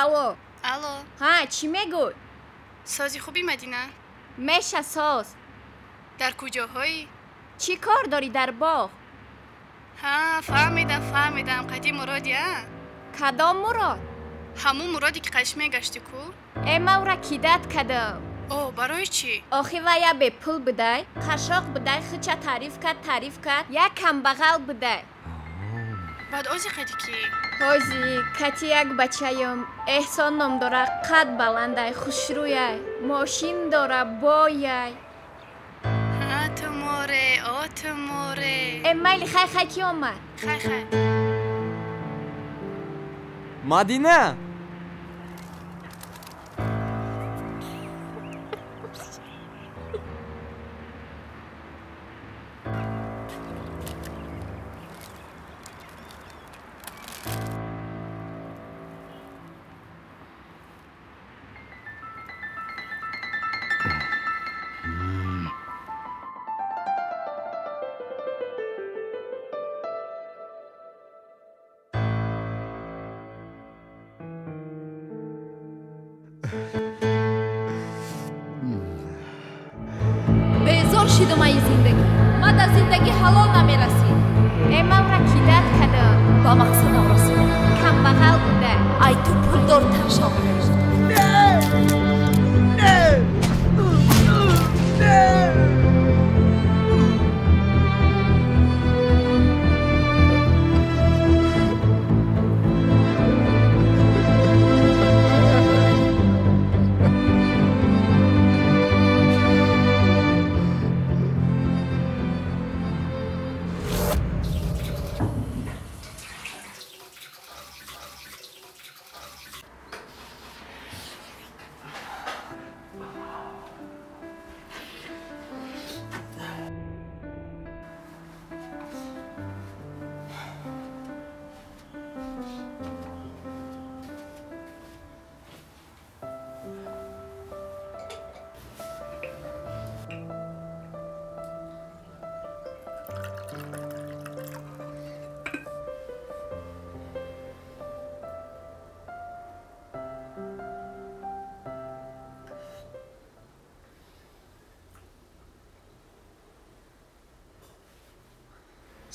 Алло. Алло. Ҳа, чӣ мегӯй? Сози хуби, Мадина? Меша соз. Дар куҷоҳоӣ? Чӣ кор дорӣ дар боғ? Ҳа, фаҳмидам, фаҳмидам. Қади Муроди, а? Кадом Мурод? Ҳамун Муроде ки қаш мегаштӣ ку? Э, ман ӯра кидат кадам. О, барои чӣ? Охи вай я бепул будай, қашоқ будай, хича таъриф кард, таъриф кард, як камбағал будай. Баъд ози қади кӣ? Ҳози кати як бачаём, Эҳсон ном дора, қад баландай, хушрӯяй, мошин дора, бояй. Ҳа, ту море, о ту море. Э, майли, хай, хай, кӣ омад? Хай, хай. Мадина! Безор шидам ай зиндагӣ. Ман дар зиндагӣ ҳалол намерасид. Э, ман ӯра кидат кадам. Ба мақсадам расидам. Камбағал буда. Ай ту пулдортар шавам. Не! Не!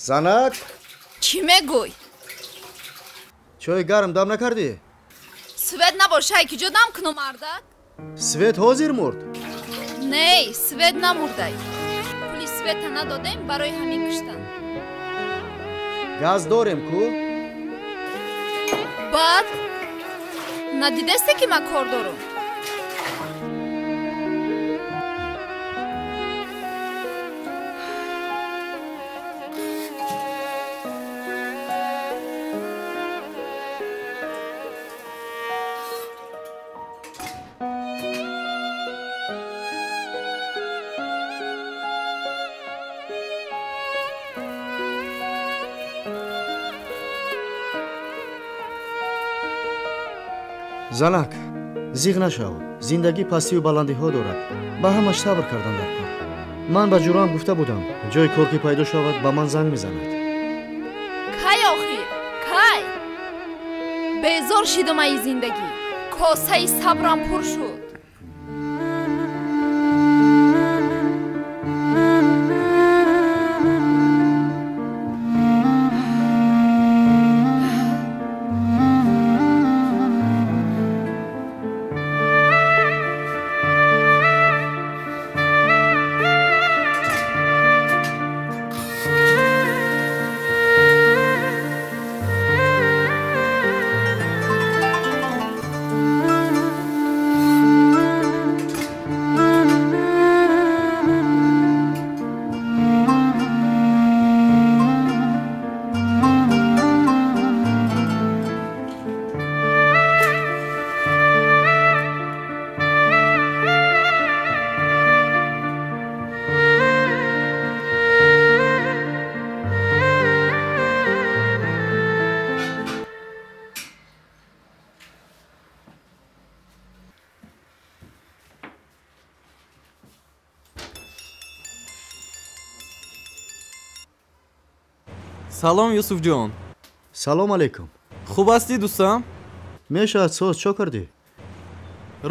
Занак? Чӣ мегӯй? Чойи гарм дам накардӣ? Свет набошай, ки ҷо дам кунам, мардак? Свет ҳозир мурд? Не, свет намурдай. Пули света надодем, барои ҳамин киштан. Газ дорем ку? Баъд надидесте, ки ман кор дорам? Занак, зиғ нашав. Зиндагӣ пастию баландиҳо дорад. Ба ҳамаш сабр кардан дар кор. Ман ба ҷураам гуфта будам, ҷои кор ки пайдо шавад, ба ман занг мезанад. Кай охир? Кай? Безор шидам аи зиндагӣ. Косаи сабрам пур шуд. Салом, Юсуфҷон. Салом алейкум. Хуб ҳастӣ, дӯстам? Мешавад соз, чо кардӣ?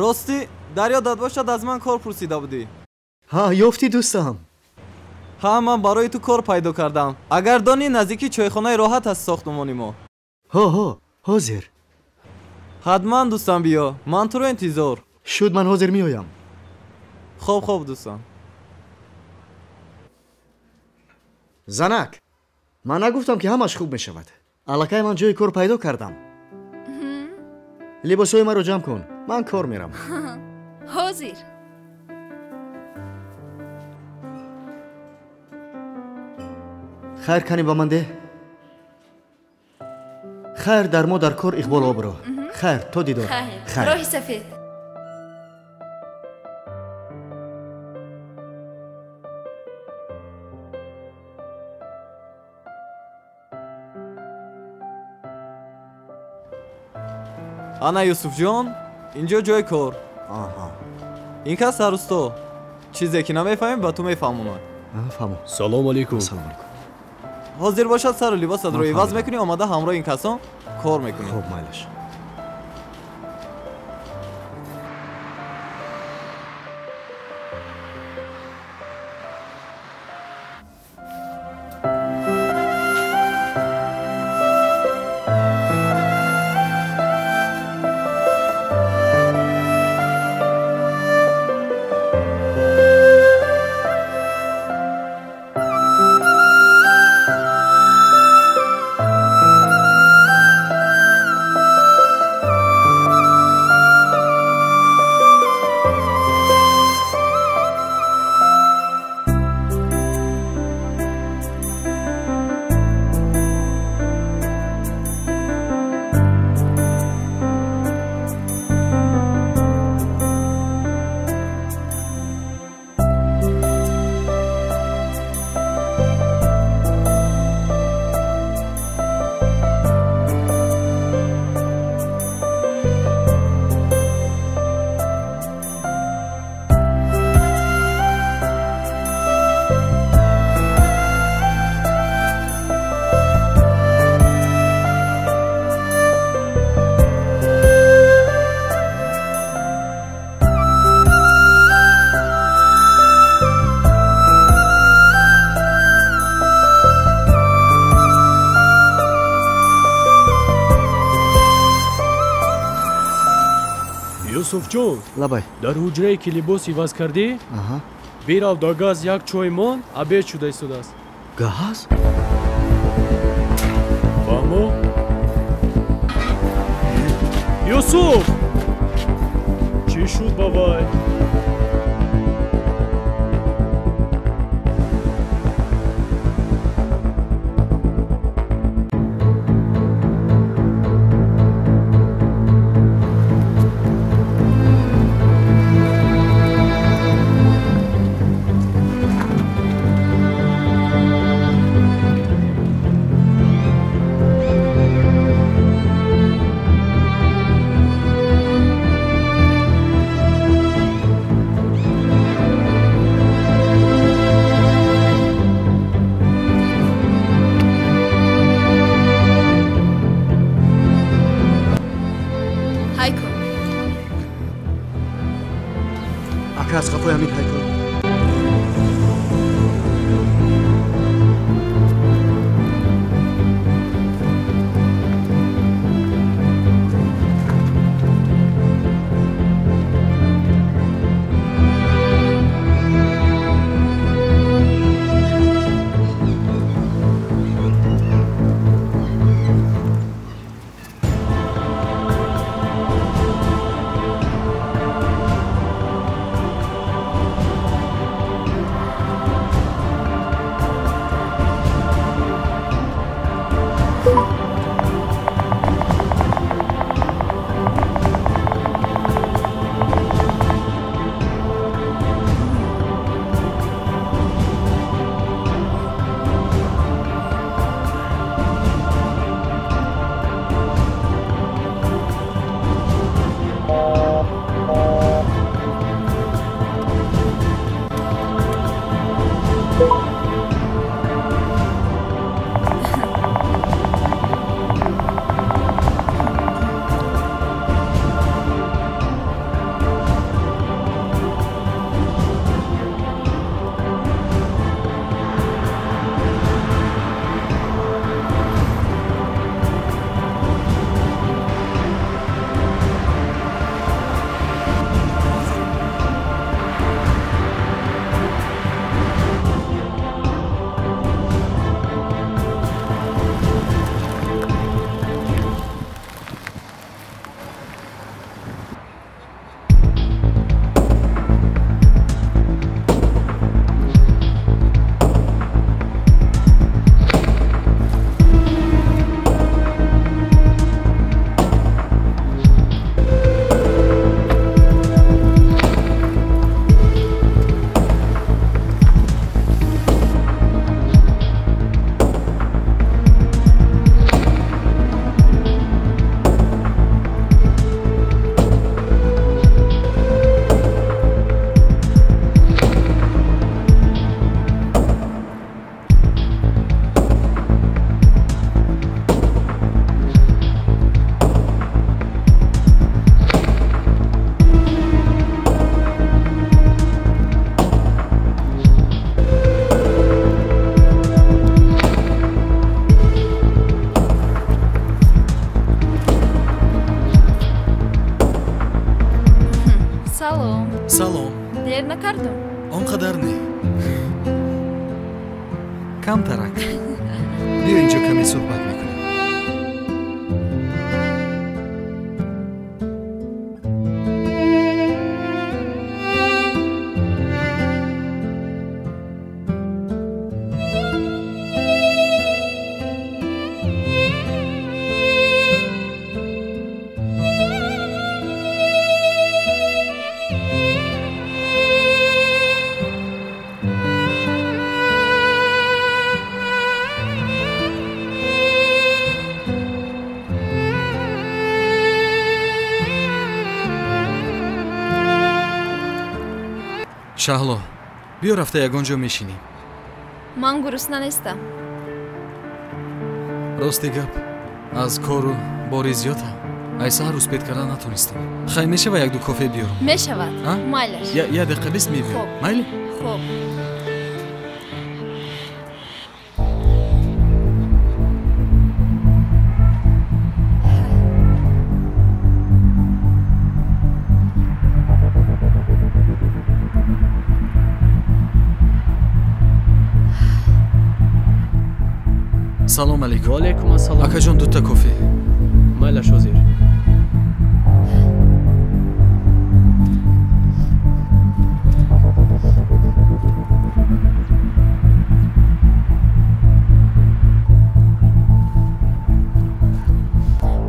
Ростӣ, дар ёдат бошад, аз ман кор пурсида будӣ. Ҳа, ёфтӣ дӯстам. Ҳа, ман барои ту кор пайдо кардам. Агар донӣ, наздики чойхонаи роҳат аст сохтумони мо. Ҳо, ҳо, ҳозир. Ҳатман дӯстам биё, ман туро интизор. Шуд, ман ҳозир меоям. Хоб, хоб дӯстам. Занак, ман нагуфтам, ки ҳамаш хуб мешавад. Аллакай ман ҷои кор пайдо кардам. Либосҳои маро ҷамъ кун, ман кор мерам. Ҳозир. Хайр, кани ба ман деҳ. Хайр, дар мо дар кор иқбол обрӯ. Хайр, то дидор. Хайр, роҳи сафед. Ана Юсуфҷон, инҷо ҷои кор. Ин кас сарусто. Чизе ки намефаҳмем, ба ту мефаҳмонад. Фаҳмо. Салом алейкум. Салом алейкум. Ҳозир бошад, сару либосатро иваз мекунӣ, омада ҳамроҳи ин касон кор мекунӣ. Хуб, майлаш. Юсуфҷон, лабай. Дар ҳуҷрае ки либос иваз кардӣ, бирав дар газ як чой мон, обед шуда истодааст. Газ? Фаҳмо? Юсуф! Чӣ шуд ба вай? Ака, аз қафои ҳамин ҳайкон. кардам? Он қадар не. Камтарак. Биё инҷо каме суҳбат мекунем. Шаҳло, биё рафта ягон ҷо мешинем. Ман гурусна нестам. Рости гап, аз кору бори зиёдам. Ай саҳар успеть карда натонистам. Хай мешава як-ду кофе биёрам? Мешавад. Майлаш. Я дақиқа бист мебиёрам. Майли? Хуб. Салом алейкум. Ва алейкум ассалом. Акаҷон, дута кофе. Майлаш ҳозир.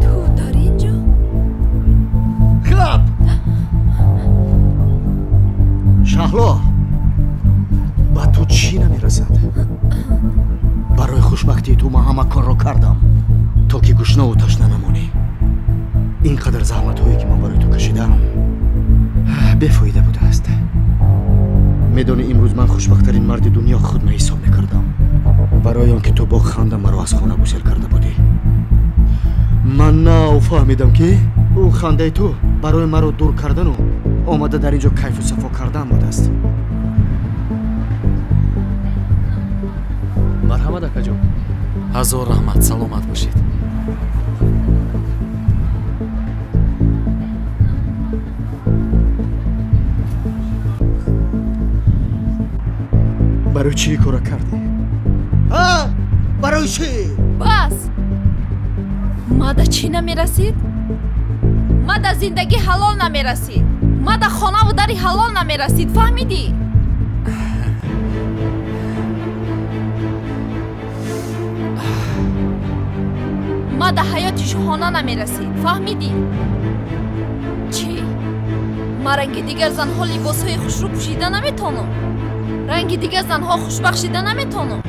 Ту дар ин ҷо? Хаб! Шаҳло, ба ту чӣ намерасад? Барои хушбахтии ту ман ҳама корро кардам, то ки гушнаву ташна намонӣ. Ин қадар заҳматҳое ки ман барои ту кашидам бефоида будааст. Медонӣ, имрӯз ман хушбахттарин марди дунё худ ҳисоб мекардам, барои он ки ту бо ханда маро аз хона гусел карда будӣ. Ман нав фаҳмидам, ки ӯ хандаи ту барои маро дур кардану омада дар ин ҷо кайфу сафо кардан будааст. Марҳамат, акаҷон. Ҳазор раҳмат, саломат бошед. Барои чӣ кора кардӣ? Барои чӣ? Бас! Мада чӣ намерасид? Мада зиндагӣ ҳалол намерасид. Мада хонаву дари ҳалол намерасид. Фаҳмидӣ? Мада ҳаёти шоҳона намерасид. Фаҳмидӣ? Чӣ? Ман ранги дигар занҳо либосҳои хушрӯ пӯшида наметавонам. Ранги дигар занҳо хушбахт шида наметавонам.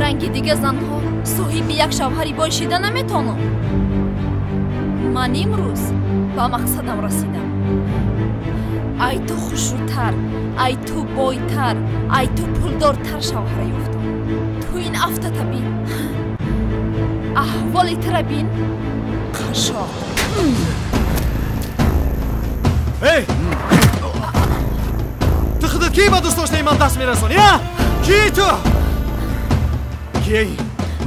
Ранги дигар занҳо соҳиби як шавҳари бой шида наметавонам. Ман имрӯз ба мақсадам расидам. Ай ту хушрӯтар, ай ту бойтар, ай ту пулдортар шавҳара ёфтам. Ту ин афтата бин. Аҳволи тира бин. Қашоқ. Эй! Ту худат кӣ ба дӯстдоштаи ман даст мерасонӣ, а? Кии ту? Киеи?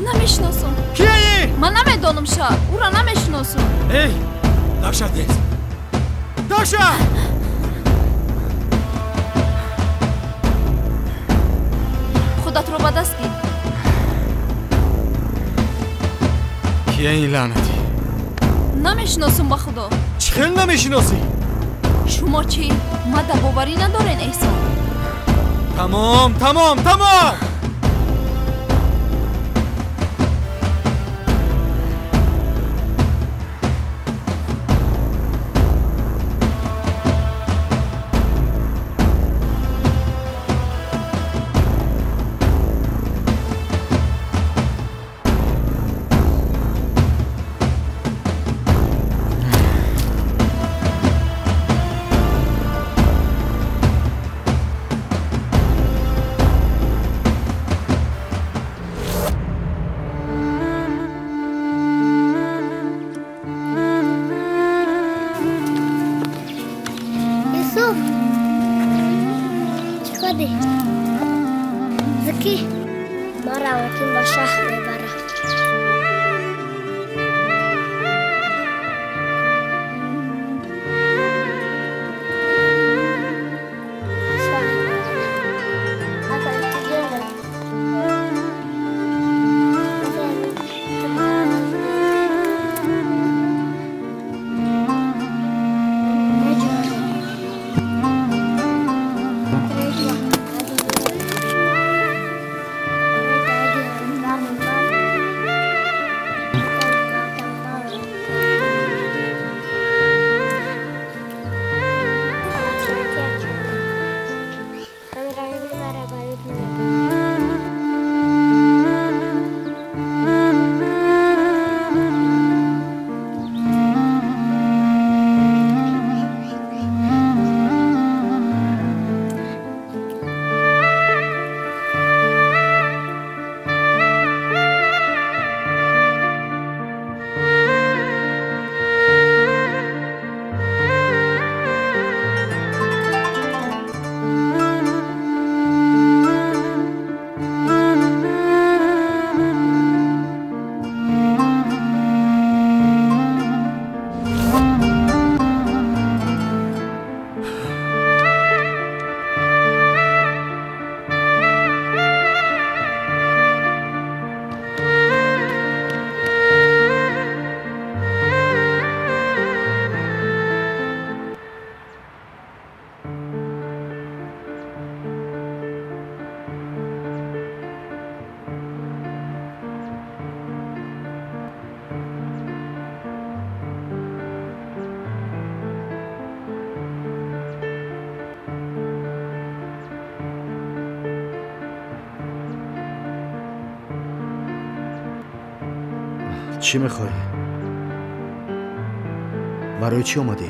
Намешиносам. Киеи? Ман намедонам ша. Ӯра намешиносам. Эй! Даша тез! Даша! Худатро ба даст гир. Киеи лаънатӣ? Намешиносам ба худо. Чӣ хел намешиносӣ? Шумо чӣ? Мада боварӣ надорен, Эҳсон? Тамом, тамом, тамом! Чӣ мехоҳӣ? Барои чӣ омадӣ?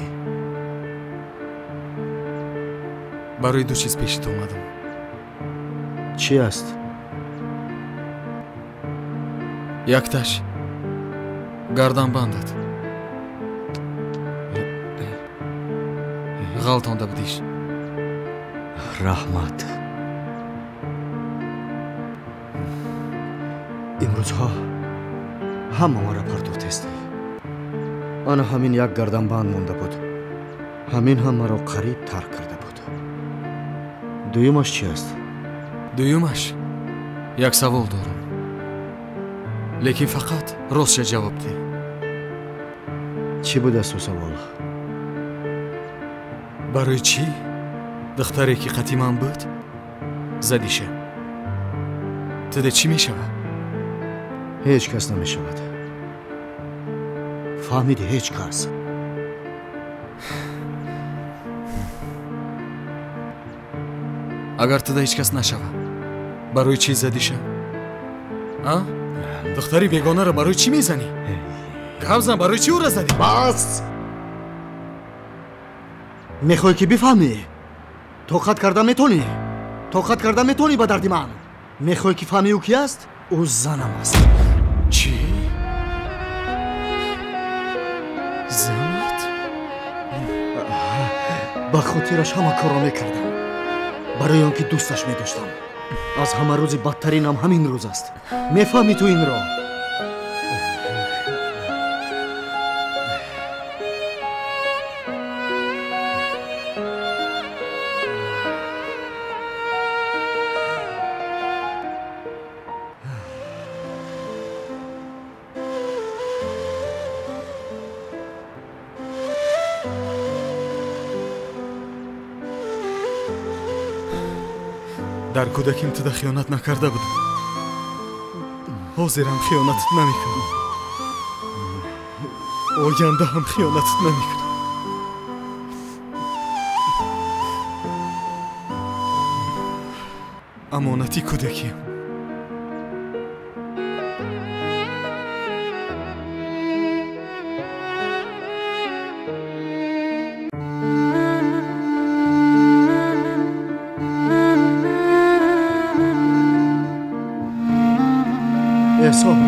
Барои ду чиз пеши ту омадам. Чӣ аст? Якташ гарданбандат. Ғалтонда будиш. Раҳмат. Имрӯзҳо ҳама маро партофтест. Ана ҳамин як гарданбанд монда буд. Ҳамин ҳам маро қариб тарк карда буд. Дуюмаш чӣ аст? Дуюмаш як савол дорам. Лекин фақат ростша ҷавоб деҳ. Чӣ будааст ӯ савол? Барои чӣ духтаре ки қати ман буд задиша? Тиде чӣ мешавад? Ҳеҷ кас намешавад. Фаҳмиди, ҳеҷ кас. Агар тида ҳеҷ кас нашавад, барои чӣ задиша? А? Духтари бегонаро барои чӣ мезанӣ? Гап зан, барои чӣ ӯро задӣ? Бас! Мехоҳӣ ки бифаҳмӣ? Тоқат карда метонӣ? Тоқат карда метонӣ ба дарди ман? Мехоҳӣ ки фаҳмӣ ӯ ки аст? Ӯ занам аст. Чӣ? Занат? Ба хотираш ҳама корро мекардам. Барои он ки дӯсташ медоштам. Аз ҳама рӯзи бадтаринам ҳамин рӯз аст. Мефаҳмӣ ту инро? Дар кӯдаким туда хиёнат накарда будам. Ҳозирам хиёнатат намекунам. Оянда ҳам хиёнатат намекунам. Амонати кӯдакиам. Эҳсон.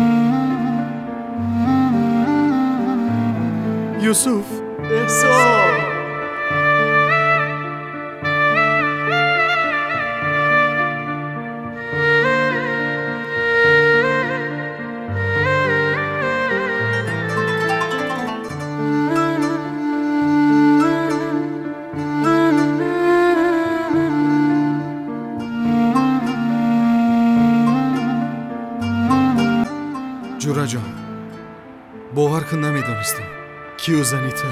Юсуф. Эҳсон. Ҷураҷон, бовар кун, намедонистам ки ӯ зани ту.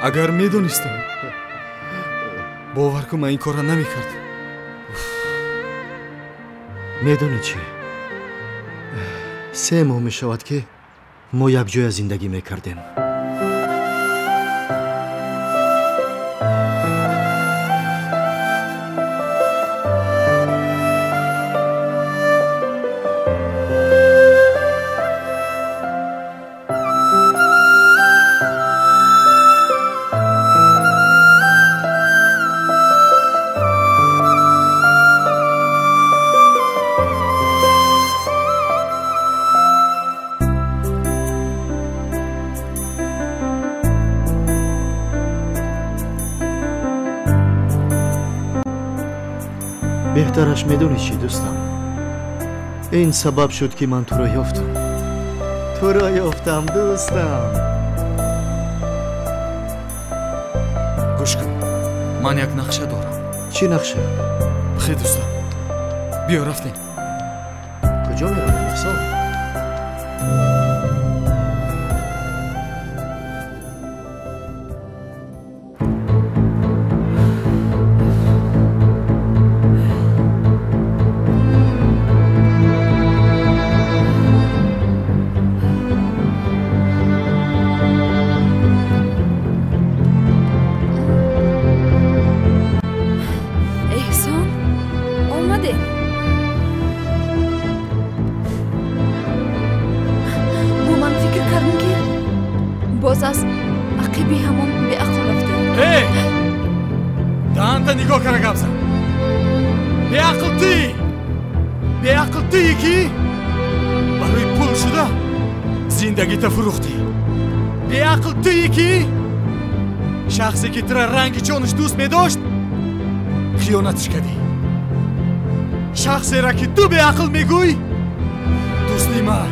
Агар медонистам, бовар кун, ман ин корро намекардам. Медонӣ чӣ? 3 моҳ мешавад ки мо якҷоя зиндагӣ мекардем. Беҳтараш медонӣ чӣ, дӯстам? Ин сабаб шуд ки ман туро ёфтам. Туро ёфтам, дӯстам. Гӯш кун, ман як нақша дорам. Чӣ нақша? Хе, дӯстам, биё рафтем. Куҷо меравем, Эҳсон? Омадем. Боз аз ақиби ҳамон беақл рафтӣ. Э! Даҳанта нигоҳ кара гап зан. Беақл тӣ! Беақл тӣ ки барои пул шуда зиндагита фурӯхтӣ. Беақл тӣ ки шахсе ки тура ранги ҷонаш дӯст медошт хиёнатш кардӣ. Шахсера ки ту беақл мегӯй дӯсти май,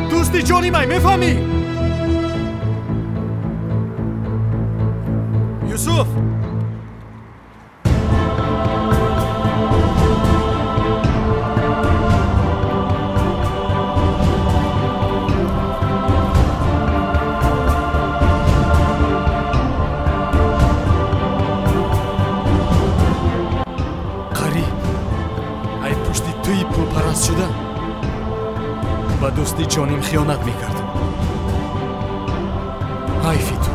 дӯсти ҷони май, мефаҳмӣ? Юсуф! Қариб ай пушти туи пулпараст шуда ба дӯсти ҷоним хиёнат мекардам. Ҳайфи ту.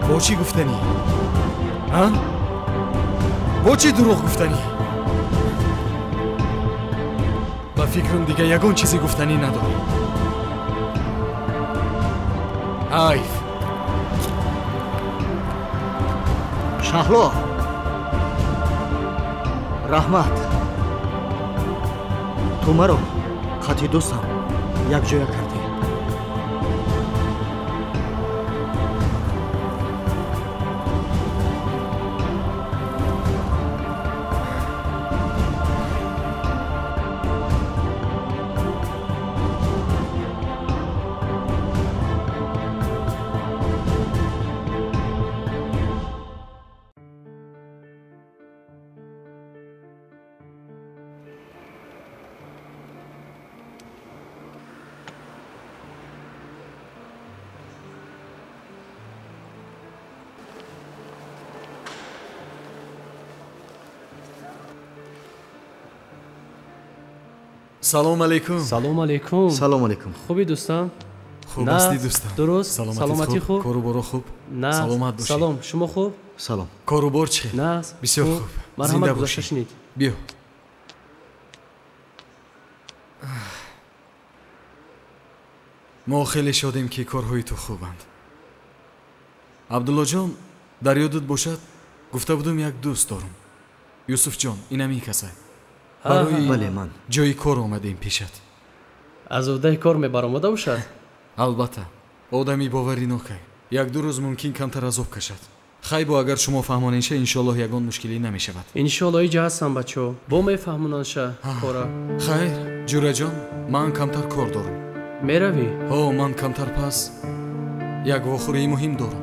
Бо чӣ гуфтанӣ? А? Бо чӣ дурӯғ гуфтанӣ? Ба фикрам дига ягон чизе гуфтанӣ надорӣ. Ҳайф. Шаҳло! Раҳмат. Ту маро хати дӯстам якҷоя кардӣ. Салом алейкум. Салом алейкум. Салом алейкум. Хуби дӯстам? Хуб ҳастӣ дӯстам? Дуруст. Саломатӣ хуб? Кору боро хуб? На. Саломат бошӣ. Салом. Шумо хуб? Салом. Кору бор чӣ? На. Бисёр хуб. Марҳамат, гузашта шинед. Биё. Мо хеле шодем ки корҳои ту хубанд. Абдуллоҷон, дар ёдат бошад, гуфта будум як дӯст дорам. Юсуфҷон, инамин касай. Барои ман ҷои кор омадем пешат. Аз уҳдаи кор мебаромада бошад? Албатта, одами боваринокай. Як-ду рӯз мумкин камтар азоб кашад. Хайбо, агар шумо фаҳмоненша, иншоаллоҳ ягон мушкилӣ намешавад. Иншоаллоҳ иҷа ҳастам, бачаҳо. Бо мефаҳмонанша кора. Хайр, ҷураҷон, ман камтар кор дорам. Меравӣ? Ҳо, ман камтар пас як вохӯрии муҳим дорам.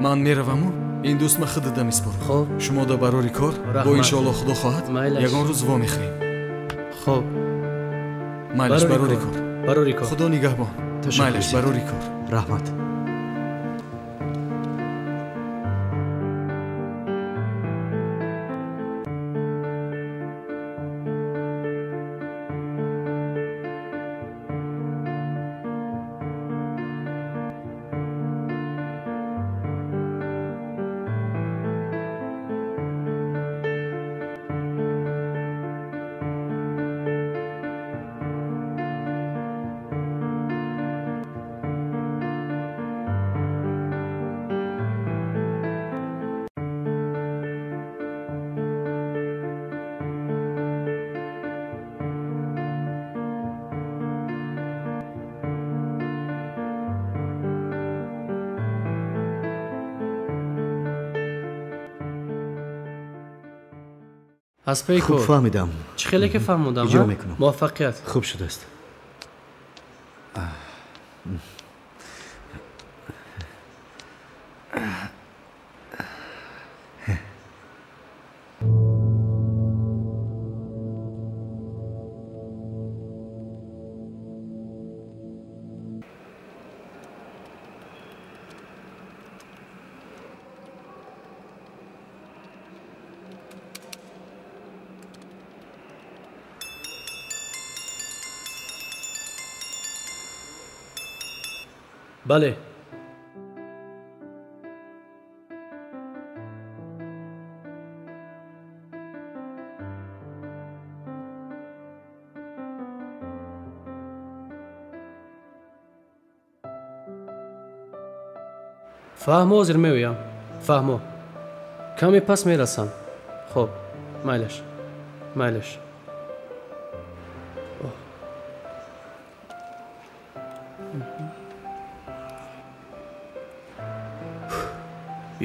Ман мераваму ин дӯст ма худада меспорам. Хоб. Шумо да барори кор, бо иншоаллоҳ худо хоҳад, ягон рӯз вомехӯрем. Хоб. Майлаш, барори кор. Барори кор. Худо нигаҳбон. Майлаш, барори кор. Раҳмат. Аз паи хуб кор. Фаҳмидам. Чӣ хеле ки фаҳмудам? Иҷро мекунам. Муваффақият. Хуб шудааст. Бале. Фаҳмо, ҳозир меоям. Фаҳмо, каме пас мерасам. Хоб, майлаш, майлаш.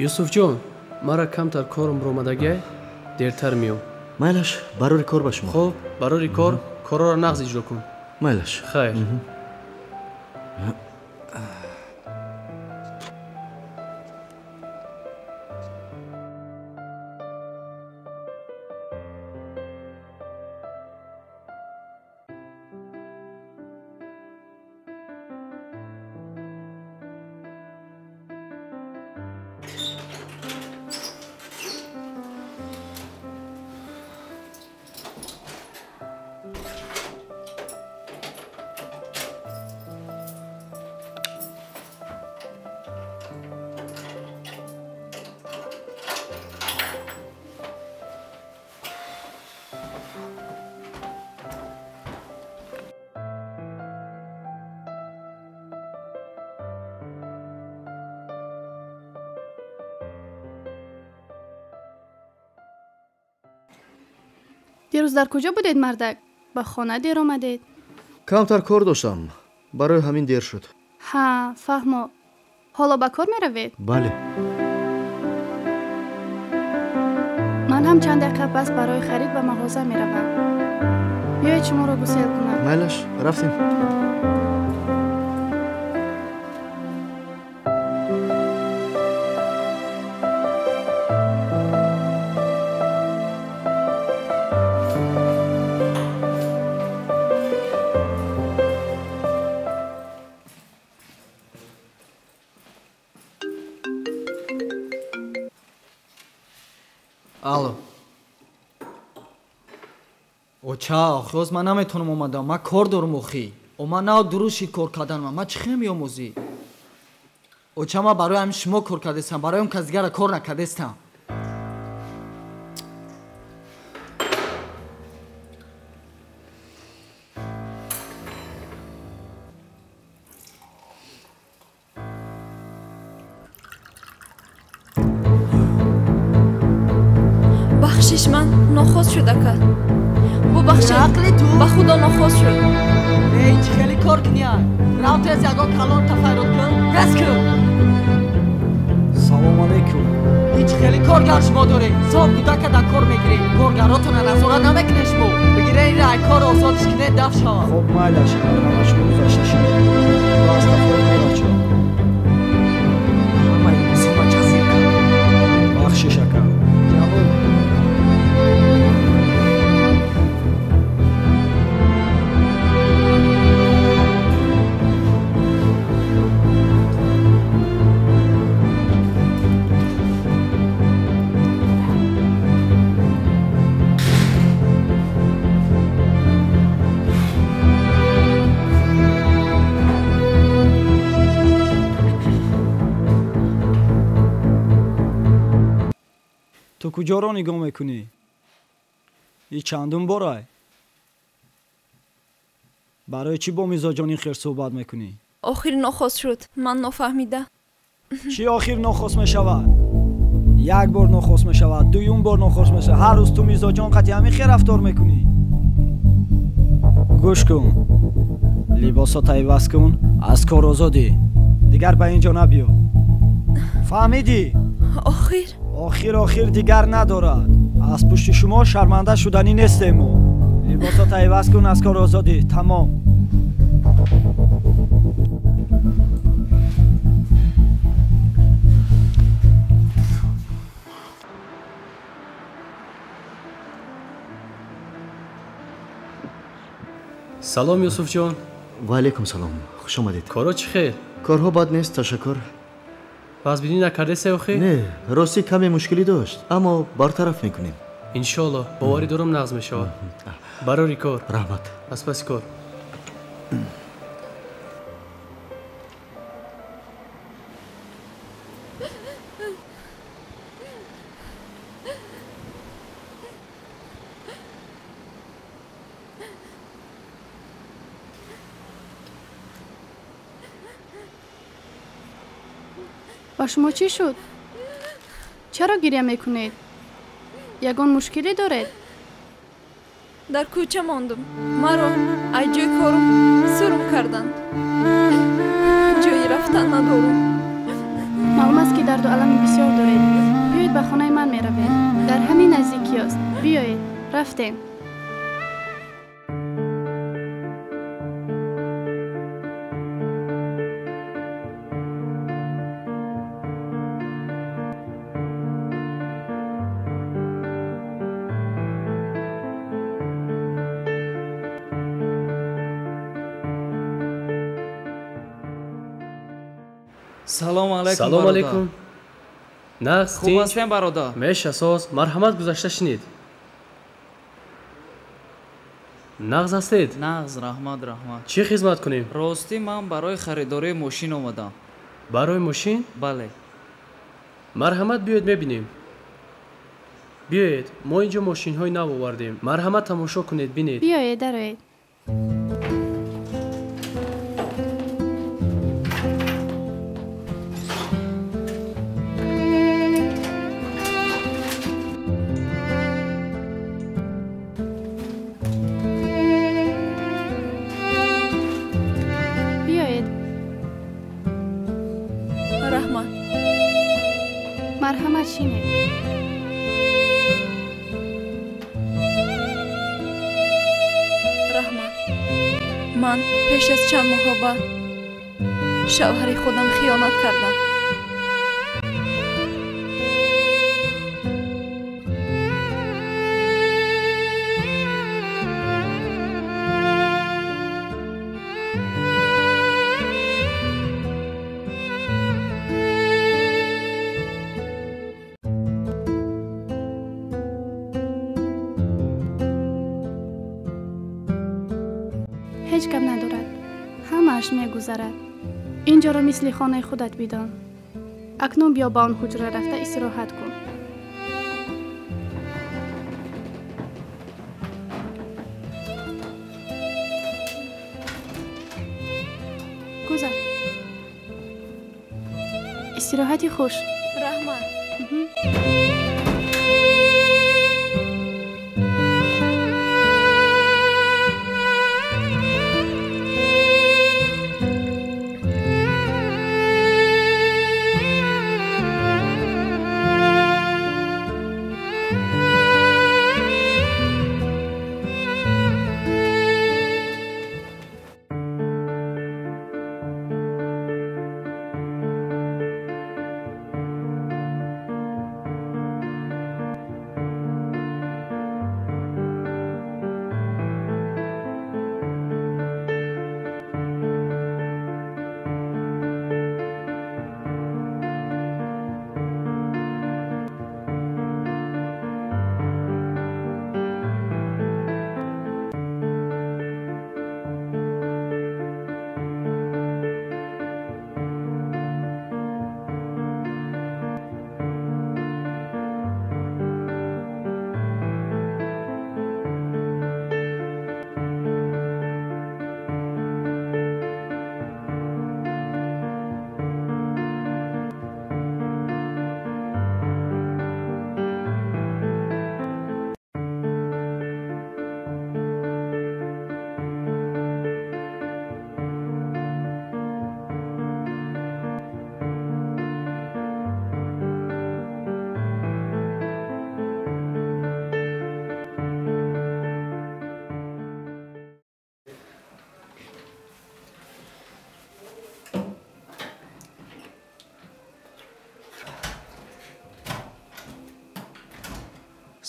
Юсуфҷон, мара камтар корум ромадагиай, дертар меом. Майлаш, барори кор ба шумо. Хоб, барори кор, корҳоро нағз иҷро кун. Майлаш. Хайр. Дирӯз дар куҷо будед, мардак? Ба хона дер омадед? Камтар кор доштам, барои ҳамин дер шуд. Ҳа, фаҳмо. Ҳоло ба кор меравед? Бале. Ман ҳам чанд дақиқа пас барои харид ба мағоза меравам. Биёед шуморо гусел кунам. Майлаш, рафтем. Алло. Оча, охи оз ман наметонам омадам. Ман кор дорам охи. О ман нав дуруст шид кор карданам. Ман чӣ хел меомӯзӣ? Оча, ман барои ҳамин шумо кор кардестам, барои он кас дигара кор накардестам. Бахшиш, ман нохост шуд, ака. Бубахшед, ба худо нохост шуд. Эй, чӣ хеле кор кунӣ? Рав тез ягон калон тафайрод кун, рез кун. Салом алейкум. Ҳеҷ хеле коргар шумо доред. Соф кӯдака дар кор мегиред. Коргаротона назорат намекунед шумо. Бигиред инро ай кор озодш кунед, даф шавад. Хоб, майлаш, ҳамаш гузашта шуд. Аз тафой корачо. Ҳамаи мусиба ҷазир кард. Бахшиш, ака. Ҷавоб. Ту куҷоро нигоҳ мекунӣ? И чандум борай? Барои чӣ бо мизоҷон ин хел суҳбат мекунӣ? Охир нохост шуд, ман нофаҳмида. Чӣ охир нохост мешавад? Як бор нохост мешавад, дуюм бор нохост мешавад. Ҳар рӯз ту мизоҷон қатъи ҳамин хел рафтор мекунӣ. Гӯш кун, либосота иваз кун, аз кор озодӣ. Дигар ба ин ҷо набиё. Фаҳмидӣ? Охир охир охир дигар надорад. Аз пушти шумо шарманда шуданӣ нестем мо. Либосота иваз кун, аз кор озодӣ. Тамом. Салом, Юсуфҷон. Ва алейкум салом. Хуш омадед. Корҳо чӣ хел? Корҳо бад нест, ташаккур. Вазбинӣ накардесе охи? Не, ростӣ каме мушкилӣ дошт, аммо бартараф мекунем. Иншоалло, боварӣ дорам нағз мешавад. Барори кор. Раҳмат. Аз паси кор. Ба Ба шумо чӣ шуд? Чаро гиря мекунед? Ягон мушкилӣ доред? Дар кӯча мондум. Маро аз ҷои корум сурум карданд. Ҷои рафтан надорум. Маълум аст, ки дарду алами бисёр доред. Биёед, ба хонаи ман меравем. Дар ҳамин наздикиёст. Биёед, рафтем. Салом алайкум. Салом алайкум. Нағз, хуб ҳастем, бародар? Мешасоз, марҳамат, гузашта шинед. Нағз ҳастед? Нағз, раҳмат, раҳмат. Чӣ хизмат кунем? Ростӣ, ман барои харидории мошин омадам. Барои мошин? Бале. Марҳамат, биёед, мебинем. Биёед, мо инҷо мошинҳои нав овардем. Марҳамат, тамошо кунед, бинед. Биёед, дароед. Марҳамат, шинед. Раҳмат. Ман пеш аз чанд моҳҳо ба шавҳари худам хиёнат кардам. Ҳеҷ гап надорад, ҳамааш мегузарад. Ин ҷоро мисли хонаи худат бидон. Акнун биё, ба он ҳуҷра рафта истироҳат кун. Гузар. Истироҳати хуш. Раҳмат.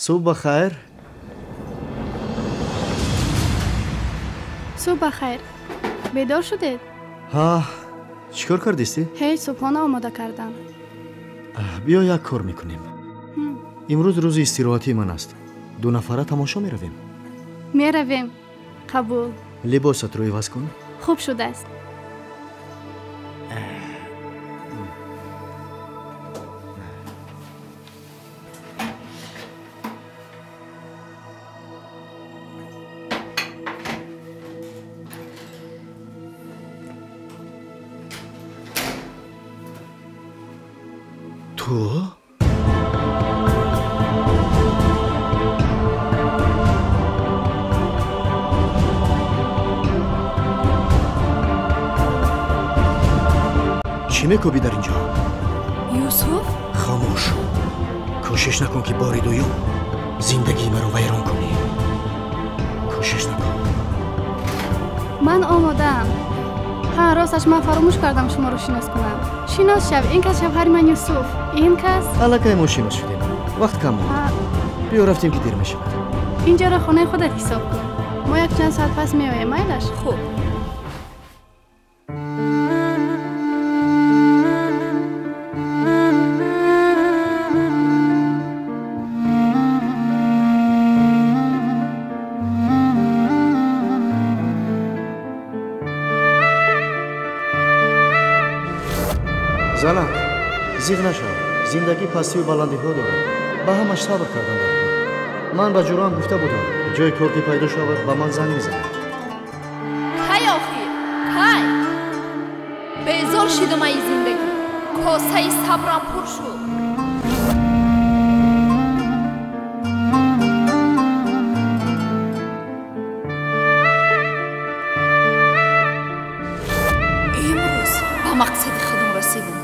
Субҳ ба хайр. Субҳ ба хайр. Бедор шудед? Ҳа, чӣ кор кардистӣ? Ҳеҷ, субҳона омода кардам. Биё, як кор мекунем. Имрӯз рӯзи истироҳатии ман аст. Ду нафара тамошо меравем. Меравем. Қабул. Либосатро иваз кун. Хуб шудааст. Ту? Чӣ мекӯбӣ дар ин ҷо? Юсуф? Хомӯш. Кӯшиш накун ки бори дуюм зиндагии маро вайрон кунӣ. Кӯшиш накун. Ман омодаам. Ҳа, росташ ман фаромӯш кардам шуморо шинос кунам. Шинос шав, ин кас шавҳари ман Юсуф. Ин кас аллакай мо шинос шудем. Вақт кам монд. Биё рафтем ки дер мешавад. Инҷоро хонаи худат ҳисоб кун. Мо як чанд соат пас меоем, майлаш? Хуб. Занак, зиғ нашав. Зиндагӣ пастию баландиҳо дорад. Ба ҳамаш сабр кардан дар кор. Ман ба ҷуроам гуфта будам, ҷои кор ки пайдо шавад, ба ман занг мезанад. Кай охир? Кай? Безор шидам аи зиндагӣ. Косаи сабрам пур шуд. Имрӯз ба мақсади худам расидам.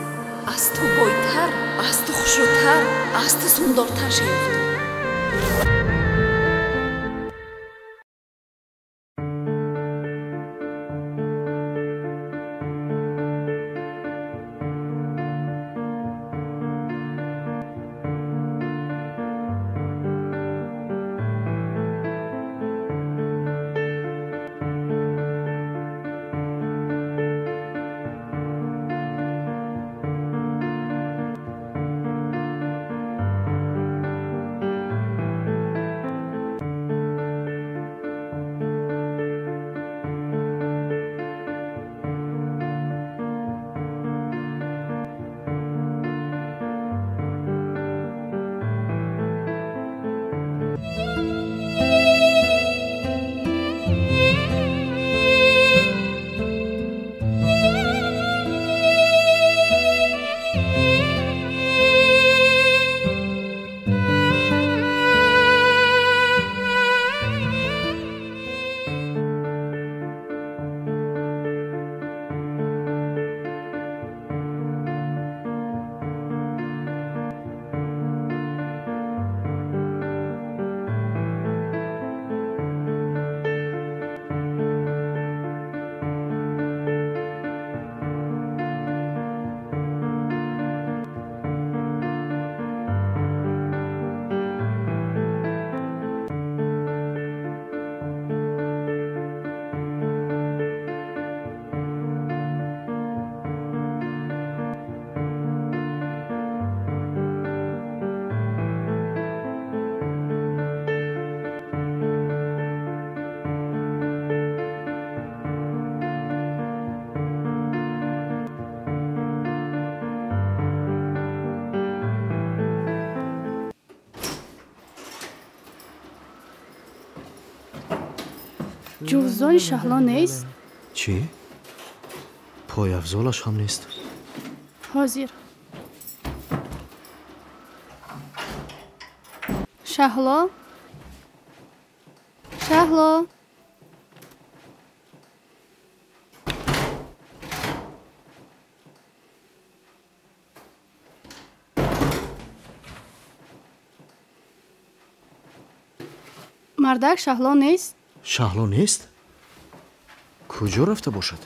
Аз ту бойтар, аз ту хушрӯтар, аз ту сундортар шаёфтам. Ҷуздони Шаҳло нест? Чӣ? Пойафзолаш ҳам нест. Ҳозир. Шаҳло? Шаҳло? Мардак Шаҳло нест? Шаҳло нест? Куҷо рафта бошад?